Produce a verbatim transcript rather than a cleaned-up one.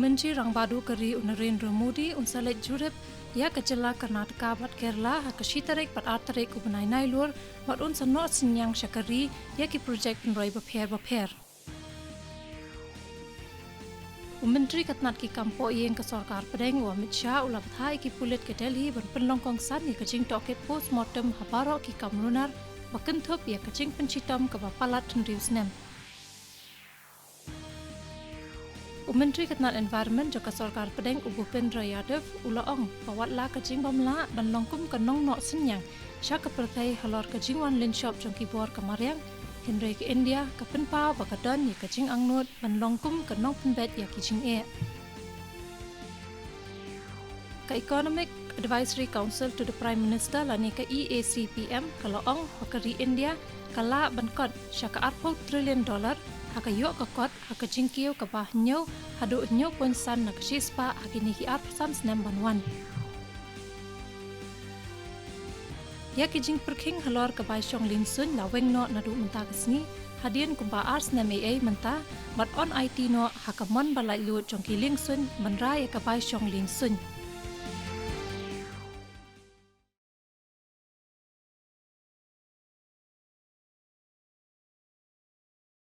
Myntri Rangbah Duh ka ri u Narendra Modi un sa leit jurip ïa ka jylla Karnataka bad Kerala ha ka shi tarik bad ar tarik u bnai Nailur, bad un sa noh synñiang sha ka ri ïa ki projek pynroi bapher bapher. U Myntri ka tnat ki kam pohïing ka sorkar pdeng u Amit Shah u la bthah ïa ki pulit ka Delhi ban pynlong kongsan ïa ka jingtohkit postmortem ha baroh ki kam runar, ba kynthup ïa ka jingpynshitom kaba palat hynriew snem. U Myntri ka tnat Environment jong ka sorkar pdeng u Bhupendra Yadav u la ong ba watla ka jingbymlah ban long kum ka nongnoh synñiang sha ka pyrthei halor ka jingwan lynshop jong ki bor ka mariang, hynrei ka India ka pynpaw ba ka don ïa ka jingangnud ban long kum ka nongpynbeit ïa ki jingeh. Ka Economic Advisory Council to the Prime Minister lane ka E A C P M ka la ong ba ka ri India ka lah ban kot sha ka arphew trillion dollar ha ka ïoh ka kot ha ka jingkiew kaba hynñiew haduh hynñiew point san na ka shispah ha kine ki arphew san snem ban wan. Ïa ki jingpyrkhing halor ka bai shong liengsuiñ la weng noh naduh mynta ka sngi, hadien kumba ar snem ei ei mynta, bad yn aiti noh ha ka mon ba laitluid jong ki liengsuiñ ban rai ïa ka bai shong liengsuiñ.